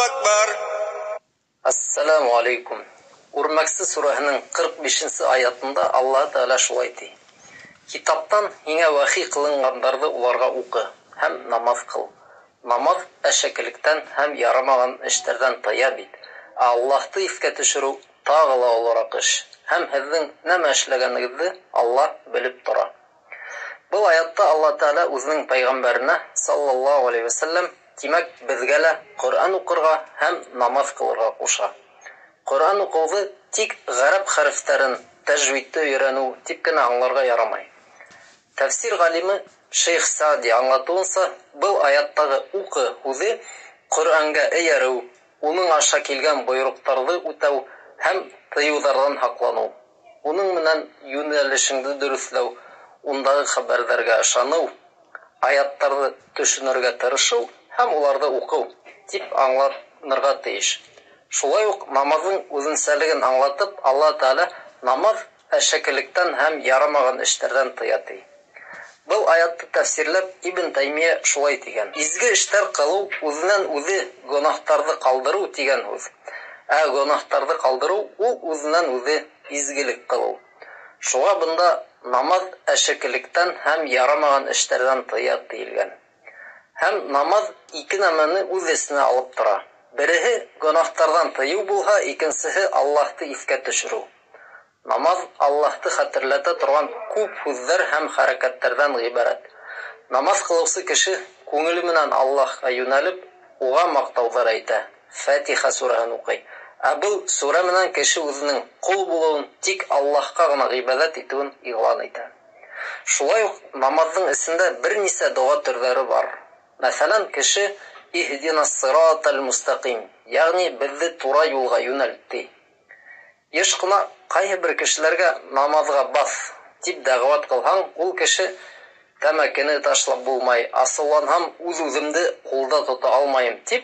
أكبر. Ассаламу алейкум. Үрмәксе сүрәһенең 45-нсе аятында Аллаһ Тәғәлә шулай ти: Китаптан һиңә вәхи ҡылынғандарҙы уларға уҡы һәм намаҙ ҡыл. Намаҙ әшәкелектән һәм ярамаған эштәрҙән тыя бит. Ә Аллаһты иҫкә төшөрөү тағы ла олораҡ эш. Һәм һеҙҙең нәмә эшләгәнегеҙҙе Аллаһ белеп тора. Был аятта Аллаһ Тәғәлә үҙенең пәйғәмбәренә саллаллаһу алейхи вәсәлләм, тимәк, беҙгә лә Ҡөрьән уҡырға һәм намаҙ ҡылырға ҡуша. Ҡөрьән уҡыуҙы тик ғәрәп хәрефтәрен, тәжвидте өйрәнеү тип кенә аңларға ярамай. Тәфсир ғалимы Шейх Саади аңлатыуынса, был аяттағы уҡы һүҙе Ҡөрьәнгә эйәреү, уның аша килгән бойороҡтарҙы үтәү һәм тыйыуҙарҙан һаҡланыу, уның менән йүнәлешеңде дөрөҫләү, ундағы хәбәрҙәргә ышаныу, аяттарҙы төшөнөргә тырышыу һәм уларҙы уҡыу тип аңланырға тейеш. Шулай уҡ намаҙҙың үҙенсәлеген аңлатып, Аллаһ Тәғәлә намаҙ әшәкелектән һәм ярамаған эштәрҙән тыя ти. Был аятты тәфсирләп Ибн Таймия шулай тигән: Изге эштәр ҡылыу үҙенән үҙе гонаһтарҙы ҡалдырыу тигән һүҙ. Ә гонаһтарҙы ҡалдырыу ул үҙенән үҙе изгелек ҡылыу. Шуға бында намаҙ әшәкелектән һәм ярамаған эштәрҙән тыя тиелгән. Һәм намаҙ ике нәмәне үҙ эсенә алып тора. Береһе гонаһтарҙан тыйыу булһа, икенсеһе Аллаһты иҫкә төшөрөү. Намаҙ Аллаһты хәтерләтә торған күп һүҙҙәр һәм хәрәкәттәрҙән ғибәрәт. Намаҙ ҡылыусы кеше күңеле менән Аллаһҡа йүнәлеп, уға маҡтауҙар әйтә, Фатиха сүрәһен уҡый. Ә был сүрә менән кеше үҙенең ҡол булыуын, тик Аллаһҡа ғына ғибәҙәт итеүен иғлан итә. Шулай уҡ намаҙҙың эсендә бер нисә доға төрҙәре бар. Мәҫәлән, кеше иһдина сиратал мустақим, йәғни беҙҙе тура юлға йүнәлт ти. Йыш ҡына ҡайһы бер кешеләргә намаҙға баҫ тип дәғүәт ҡылһаң, ул кеше тәмәкене ташлап булмай, асыуланһам үҙ-үҙемде ҡулда тота алмайым тип,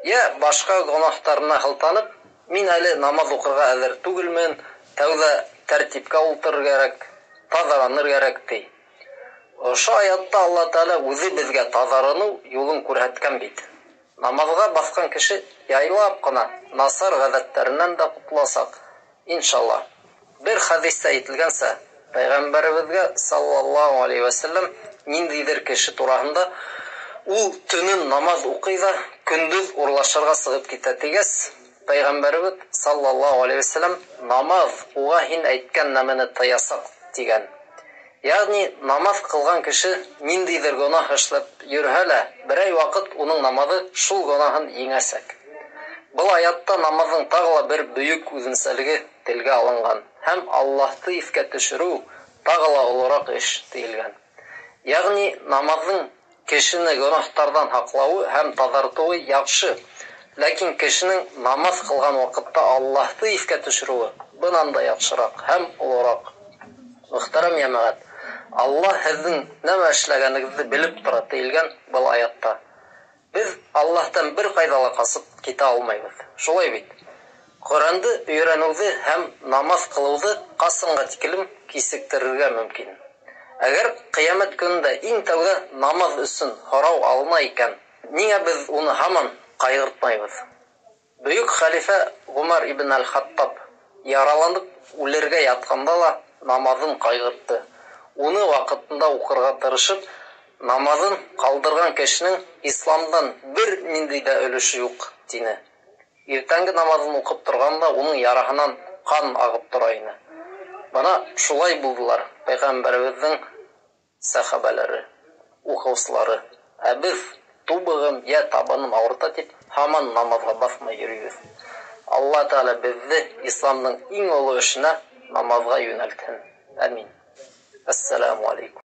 йә башҡа гонаһтарына һылтанып, мин әле намаҙ уҡырға әҙер түгелмен, тәүҙә тәртипкә ултырыр кәрәк, таҙараныр кәрәк ти. Ошо аятта Аллаһ Тәғәлә үҙе беҙгә таҙарыныу юлын күрһәткән бит. Намаҙға баҫҡан кеше яйлап ҡына насар ғәҙәттәренән дә ҡотоласаҡ, иншалла. Бер хәдистә әйтелгәнсә, пәйғәмбәребеҙгә саллаллаһу алейхи вәсәлләм ниндәйҙер кеше тураһында ул төнөн намаҙ уҡый ҙа көндөҙ урлашырға сығып китә тигәс, пәйғәмбәребеҙ саллаллаһу алейхи вәсәлләм намаҙ уға һин әйткән нәмәне тыясаҡ тигән. Йәғни намаҙ ҡылған кеше ниндәйҙер гонаһ эшләп йөрөһә лә, берәй ваҡыт уның намаҙы шул гонаһын еңәсәк. Был аятта намаҙҙың тағы ла бер бөйөк үҙенсәлеге телгә алынған һәм Аллаһты иҫкә төшөрөү тағы ла олораҡ эш тиелгән. Йәғни намаҙҙың кешене гонаһтарҙан һаҡлауы һәм таҙартыуы яҡшы, ләкин кешенең намаҙ ҡылған ваҡытта Аллаһты иҫкә төшөрөүе бынан да яҡшыраҡ һәм олораҡ. Мөхтәрәм йәмәғәт, Аллаһ һеҙҙең нәмә эшләгәнегеҙҙе белеп тора тиелгән был аятта. Беҙ Аллаһтан бер ҡайҙа ла ҡасып китә алмайбыҙ. Шулай бит. Ҡөрьәнде өйрәнеүҙе һәм намаҙ ҡылыуҙы ҡасанға тиклем кисектерергә мөмкин. Әгәр ҡиәмәт көнөндә иң тәүҙә намаҙ өсөн һорау алына икән, ниңә беҙ уны һаман ҡайғыртмайбыҙ? Бөйөк хәлифә Ғүмәр ибн әл-Хаттаб яраланып үлергә ятҡанда ла намаҙын ҡайғыртты. Уны ваҡытында уҡырға тырышып, намаҙын ҡалдырған кешенең исламдан бер ниндәй ҙә өлөшө юҡ, тине. Иртәнге намаҙын уҡып торғанда уның яраһынан ҡан ағып тора ине. Бына шулай булдылар пәйғәмбәребеҙҙең сәхәбәләре, уҡыусылары. Ә беҙ тубығым йә табаным ауырта тип һаман намаҙға баҫмай йөрөйбөҙ. Аллаһ Тәғәлә беҙҙе исламдың иң оло эшенә, намаҙға йүнәлтһен. Әмин. Ассаламу алейкум.